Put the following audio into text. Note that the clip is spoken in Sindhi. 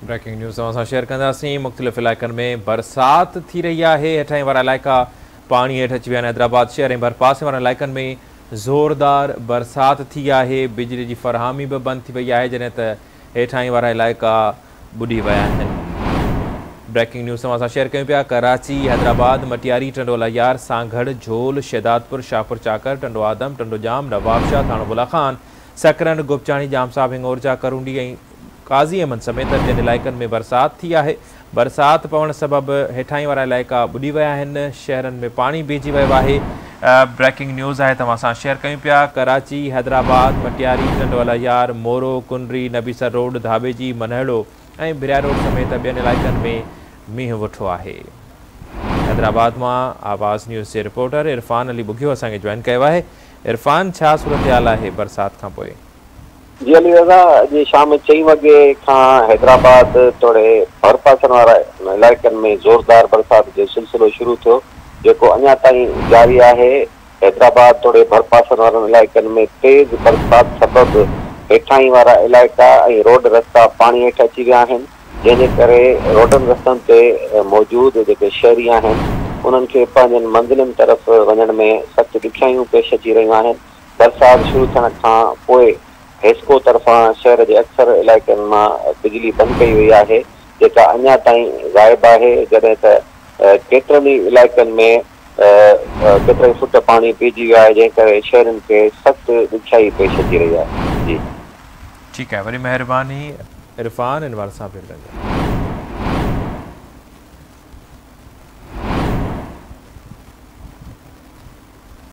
بريڪنگ نيوز اوهان سان شيئر ڪنداسين. مختلف علائقن ۾ برسات ٿي رهي آهي. هيٺاهين وارا علائقا پاڻي هيٺ اچي ويا آهن. حيدرآباد شهر ۽ ڀرپاسي وارن علائقن ۾ زوردار برسات ٿي آهي. بجلي جي فراهمي به بند ٿي وئي آهي، جڏهن ته هيٺاهين وارا علائقا ٻڏي ويا آهن. بريڪنگ نيوز اوهان سان شيئر ڪيون پيا. ڪراچي، حيدرآباد، مٽياري، ٽنڊو الهيار، سانگهڙ، جهول، شهدادپور، شاهپور چاڪر، ٽنڊو آدم، ٽنڊو ڄام، نوابشاهه، ٿاڻو بولا خان، سڪرنڊ، گپچاڻي، ڄام صاحب، هڱورجا، ڪرونڊي ۽ قاضي احمد سميت ٻين علائقن ۾ برسات ٿي آهي. برسات پوڻ سبب هيٺاهين وارا علائقا ٻڏي ويا آهن. شهرن ۾ پاڻي بيهجي ويو آهي. بريڪنگ نيوز آهي توهان سان شيئر ڪيون پيا. ڪراچي، حيدرآباد، مٽياري، ٽنڊو الهيار، مورو، ڪنري، نبيسر روڊ، ڌاٻيجي، منهڙو ۽ ڀريا روڊ سميت ٻين علائقن ۾ مينهن وٺو آهي. حيدرآباد مان آواز نيوز جي رپورٽر عرفان علي ٻگهيو اسان کي جوائن ڪيو آهي. عرفان، ڇا صورتحال آهي برسات کان پوء؟ جي علي رضا، اڄ شام چئين وڳي کان حيدرآباد توڙي ڀرپاسن وارا علائقن ۾ زوردار برسات جو سلسلو شروع ٿيو، جيڪو اڃا تائين جاري آهي. حيدرآباد توڙي ڀرپاسن وارن علائقن ۾ تيز برسات سبب هيٺاهين وارا علائقا ۽ روڊ رستا پاڻي هيٺ اچي ويا آهن، جنهن جي ڪري روڊن رستن تي موجود جيڪي شهري آهن، انهن کي پنهنجن منزلن طرف وڃڻ ۾ سخت ڏکيائيون پيش اچي رهيون آهن. برسات شروع ٿيڻ کان پوء حيسڪو طرفان شهر جي اڪثر علائقن مان بجلي بند ڪئي وئي آهي، جيڪا اڃا تائين غائب آهي، جڏهن ته ڪيترن ئي علائقن ۾ ڪيترائي فوٽ پاڻي بيهجي ويو آهي، جنهن ڪري شهرين کي سخت ڏکيائي پيش اچي رهي آهي. جي. ٺيڪ آهي، وڏي مهرباني عرفان ان حوالي سان اپڊيٽ ڪرڻ جي لاء.